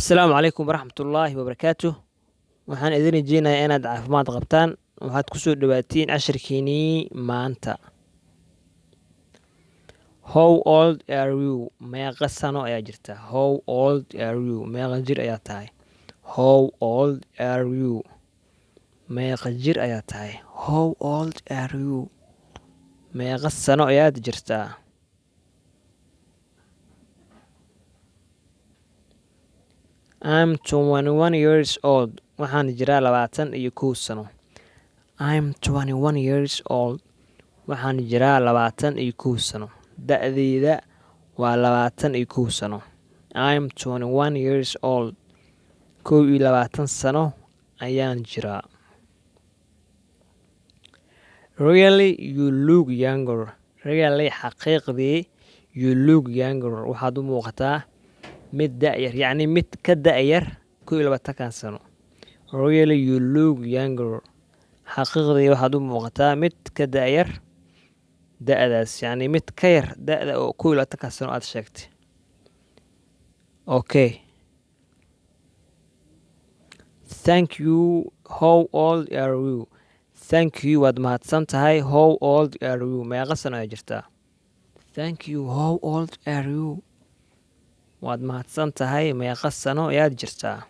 Asalaamu calaykum waraxmatullaahi wabarakaatuh. Waxaan idin rajeynayaa inaad caafimaad qabtaan. Waxaad kusoo dhawaatiin cashirkeenii maanta. How old are you? Meeqa sano ayaa jirta? How old are you? Meeqa jir ayaa tahay? How old are you? Meeqa jir ayaa tahay? How old are you? Meeqa sano ayaad jirtaa? I'm 21 years old. Waxaan jiraa 21 sano. I'm 21 years old. Waxaan jiraa 21 sano. Da'dayda waa 21 sano. I'm 21 years old. 21 sano ayaan jiraa. Really, you look younger. Really, xaqiiqdii, you look younger. Waxaad u muuqataa mid da'yar, yacni mid ka da'yar 21-kan sano. Really, you look younger. Xaqiiqdii waxaad u muuqataa mid ka da'yar da'daas, yacni mid ka yar da'da oo 21-kan sano aad sheegtay. Okay. Thank you. How old are you? Thank you. Waad mahadsan tahay. How old are you? Meeqa sano ayaa jirtaa? Thank you. How old are you? Waad mahadsan tahay. Meeqa sano ayaad jirtaa?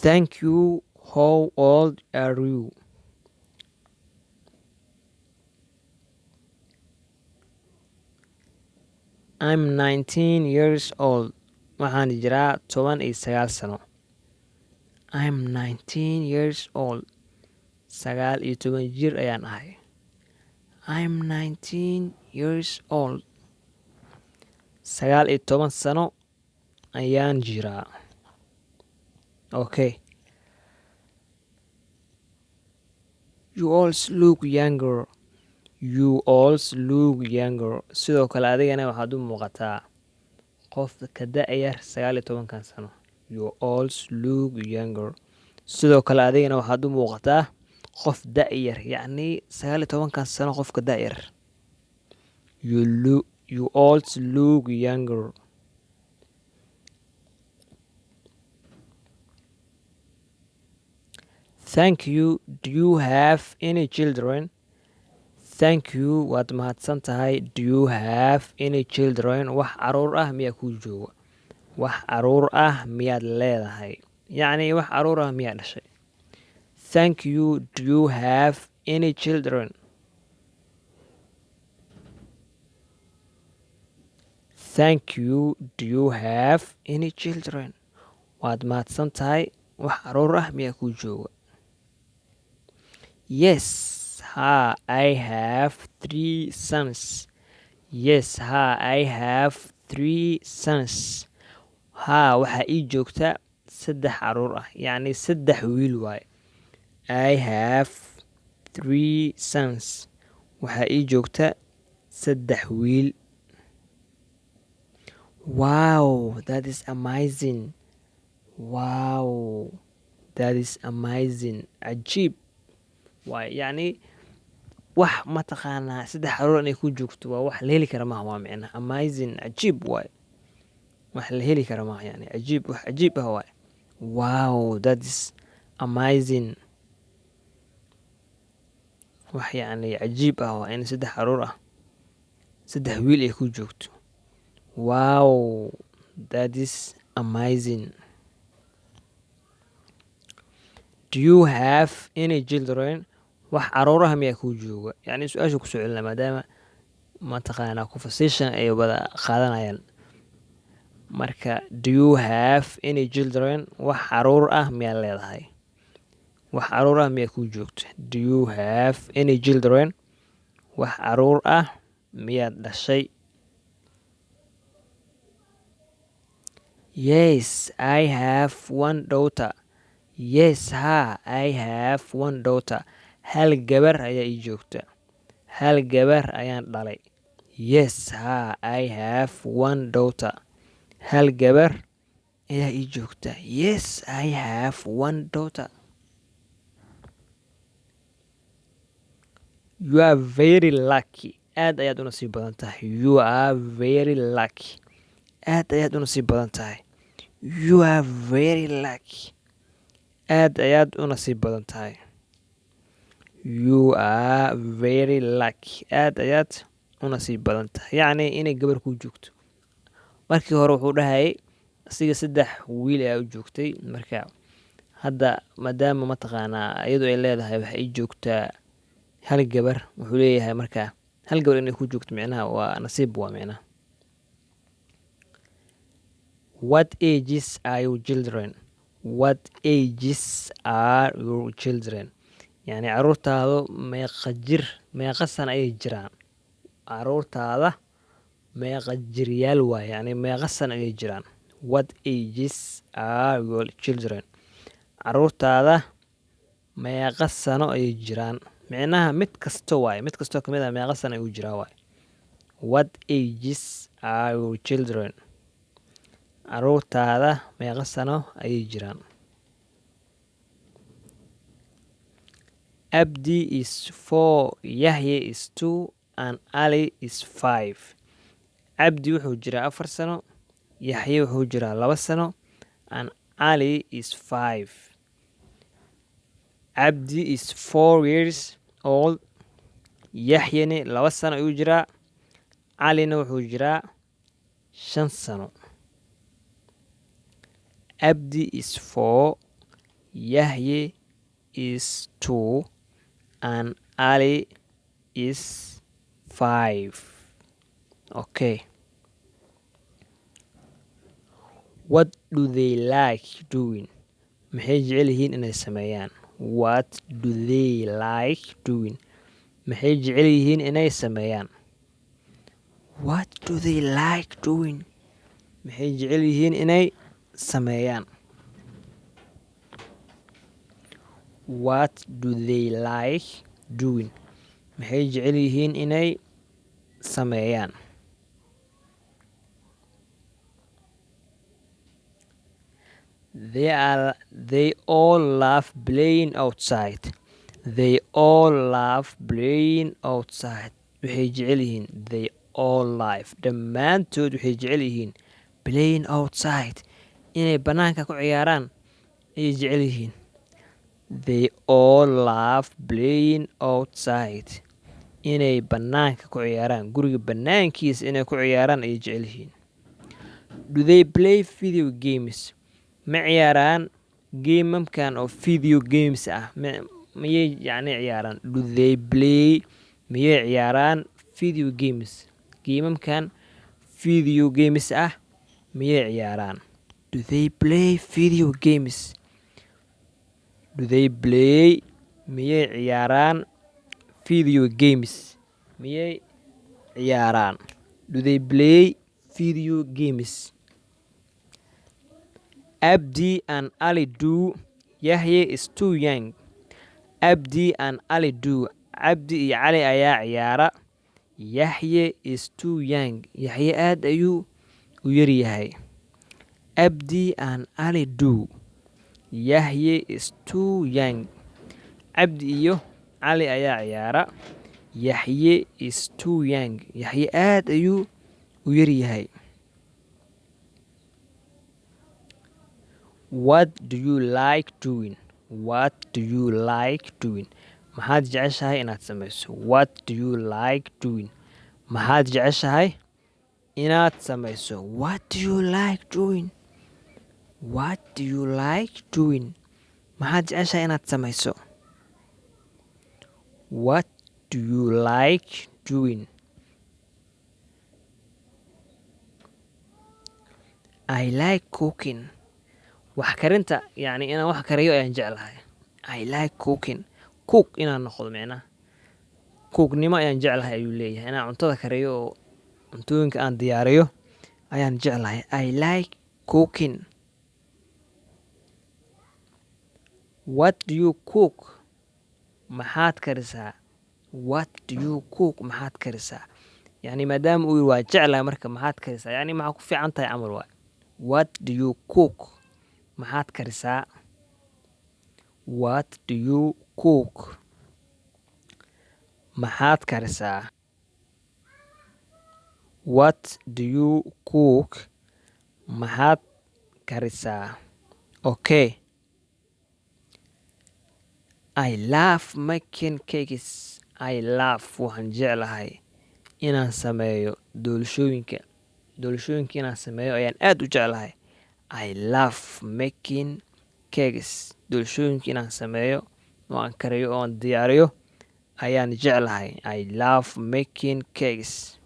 Thank you. How old are you? I'm 19 years old. Waxaan jiraa 19 sano. I'm 19 years old. 19 jir ayaan ahay. I'm 19 years old. 19 sano ayaan jiraa. Okay. You also look younger. You also look younger. Sidoo kale adigana waxaad u muuqataa qof ka da'yar 19-kan sano. You also look younger. Sidoo kale adigana waxaad u muuqataa qof da'yar, yacni 19-kan sano qofka da'yar. You also look younger. Thank you. Do you have any children? Thank you. Waad mahadsan tahay. Do you have any children? Wax caruur ah miyaa kuu jooga? Wax caruur ah miyaad leedahay? Yacni wax caruur ah miyaa dhashay? Thank you. Do you have any children? Thank you. Do you have any children? Waad mahadsan tahay. Wax caruur ah miyaa kuu jooga? Yes, haa, I have three sons. Yes, haa, I have three sons. Haa, waxaa ii joogta saddex caruur ah, yacni saddex wiil waaye. I have three sons. Waxaa ii joogta saddex wiil. Wow, that is amazing. Wow, that is amazing. Cajiib waay, yacni wax mataqaanaa saddex caruur inay ku joogto waa wax la heli kara maaha. Waa micna amazing, cajiib waay, wax la heli kara maaha, yani cajiib, wax cajiib ah waay. Wow, that is amazing. Wax yacni cajiib ah waa in saddex caruur ah, saddex wiil ay ku joogto. Wow, that is amazing. Do you have any children? Wax caruuraha miyaa kuu jooga? Yacni su-aasha kusoo celina maadaama mataqaanaa conversation ay wada qaadanayaan. Marka, do you have any children? Wax caruur ah miyaa leedahay? Wax caruur ah miyaa kuu joogta? Do you have any children? Wax caruur ah miyaad dhashay? Yes, I have one daughter. Yes, haa, I have one daughter. Hal gabar ayaa ii joogta. Hal gabar ayaan dhalay. Yes, haa, I have one daughter. Hal gabar ayaa ii joogta. Yes, I have one daughter. You are very lucky. Aad ayaad u nasiib badan tahay. You are very lucky. Aad ayaad u nasiib badan tahay. You are very lucky. Aad ayaad u nasiib badan tahay. You are very lucky. Aad ayaad u nasiib badan tahay. Yacni inay gabar kuu joogto. Markii hore wuxuu dhahayay asiga 3 wiil ayaa u joogtay. Marka hadda maadaama mataqaanaa iyadu ay leedahay waxay ii joogtaa hal gabar, wuxuu leeyahay marka hal gabar inay ku joogto micnaha waa nasiib, waa micnaha. What ages are your children? What ages are your children? Yacni caruurtaadu meeqa jir, meeqa sano ayay jiraan? Caruurtaada meeqa jiryaal waay, yacni meeqa sano ayay jiraan? What ages are your children? Caruurtaada meeqa sano ayay jiraan? Micnaha mid kasto waay, mid kasto kamid ah meeqa sano ayuu jiraa waay. What ages are your children? Caruurtaada meeqa sano ayay jiraan? Abdi is 4, Yahye is 2, and Ali is 5. Abdi wuxuu jiraa 4 sano, Yahye wuxuu jiraa 2 sano, and Ali is 5. Abdi is 4 years old, Yahyena 2 sano ayuu jiraa, Alina wuxuu jiraa 5 sano. Abdi is 4, Yahye is 2, and Ali is 5. Okay. What do they like doing? Maxay jecel yihiin inay sameeyaan? What do they like doing? Maxay jecel yihiin inay sameeyaan? What do they like doing? Maxay jecel yihiin inay sameeyaan? What do they like doing? Maxay jecel yihiin inay sameeyaan? They all love playing outside. They all love playing outside. Waxay jecel yihiin, they all love, dhammaantood waxay jecel yihiin playing outside, inay banaanka ku ciyaaraan ayay jecel yihiin. They all love playing outside. Inay banaanka ku ciyaaraan, guriga banaankiisa inay ku ciyaaraan ayay jecel yihiin. Do they play video games? Ma ciyaaraan game-amkan oo video games ah? Miyay yacni ciyaaraan? Do they play? Miyay ciyaaraan video games? Game-amkan video games ah miyay ciyaaraan? Do they play video games? Do they play? Miyay ciyaaraan video games? Miyay ciyaaraan? Do they play video games? Abdi and Ali do. Yahye is too young. Abdi and Ali do. Abdi iyo Ali ayaa ciyaara. Yahye is too young. Yahye aad ayuu u yar yahay. Abdi and Ali do. Yahye is too young. Abdi iyo Ali ayaa ciyaara. Yahye is too young. Yahye aad ayuu u yar yahay. What do you like doing? What do you like doing? Maxaad jeceshahay inaad sameyso? What do you like doing? Maxaad jeceshahay inaad sameyso? What do you like doing? What do you like doing? Maxaad jeceshahay inaad sameyso? What do you like doing? I like cooking. Wax karinta, yacni inaan wax kariyo ayaan jeclahay. I like cooking. Cook inaan noqdo micnaha. Cooknimo ayaan jeclahay ayuu leeyahay. Inaan cuntada kariyo oo cuntooyinka aan diyaariyo ayaan jeclahay. I like cooking. What do you cook? Maxaad karisaa? What do you cook? Maxaad karisaa? Yacni maadaama uu yiri waa jeclahay, marka maxaad karisaa? Yacni maxaa ku fiican tahay camal waay. What do you cook? Maxaad karisaa? What do you cook? Maxaad karisaa? What do you cook? Maxaad karisaa? Okay. I love making cakes. I love, waxaan jeclahay, inaan sameeyo doolshooyinka. Doolshooyinka inaan sameeyo ayaan aad u jeclahay. I love making cakes. Doolshooyinka inaan sameeyo oo aan kariyo oo aan diyaariyo ayaan jeclahay. I love making cakes.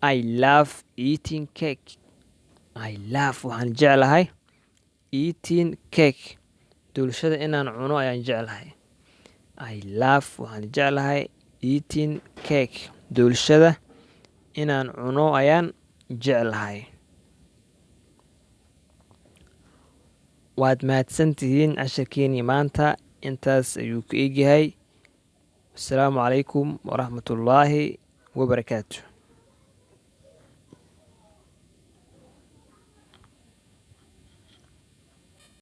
I love eating cake. I love, waxaan jeclahay, eating cake, doolshada inaan cuno ayaan jeclahay. I love, waxaan jeclahay, eating cake, doolshada inaan cuno ayaan jeclahay. Waad mahadsantihiin, casharkeenii maanta intaas ayuu ku egyahay. Asalaamu calaykum waraxmatullaahi wabarakaatu.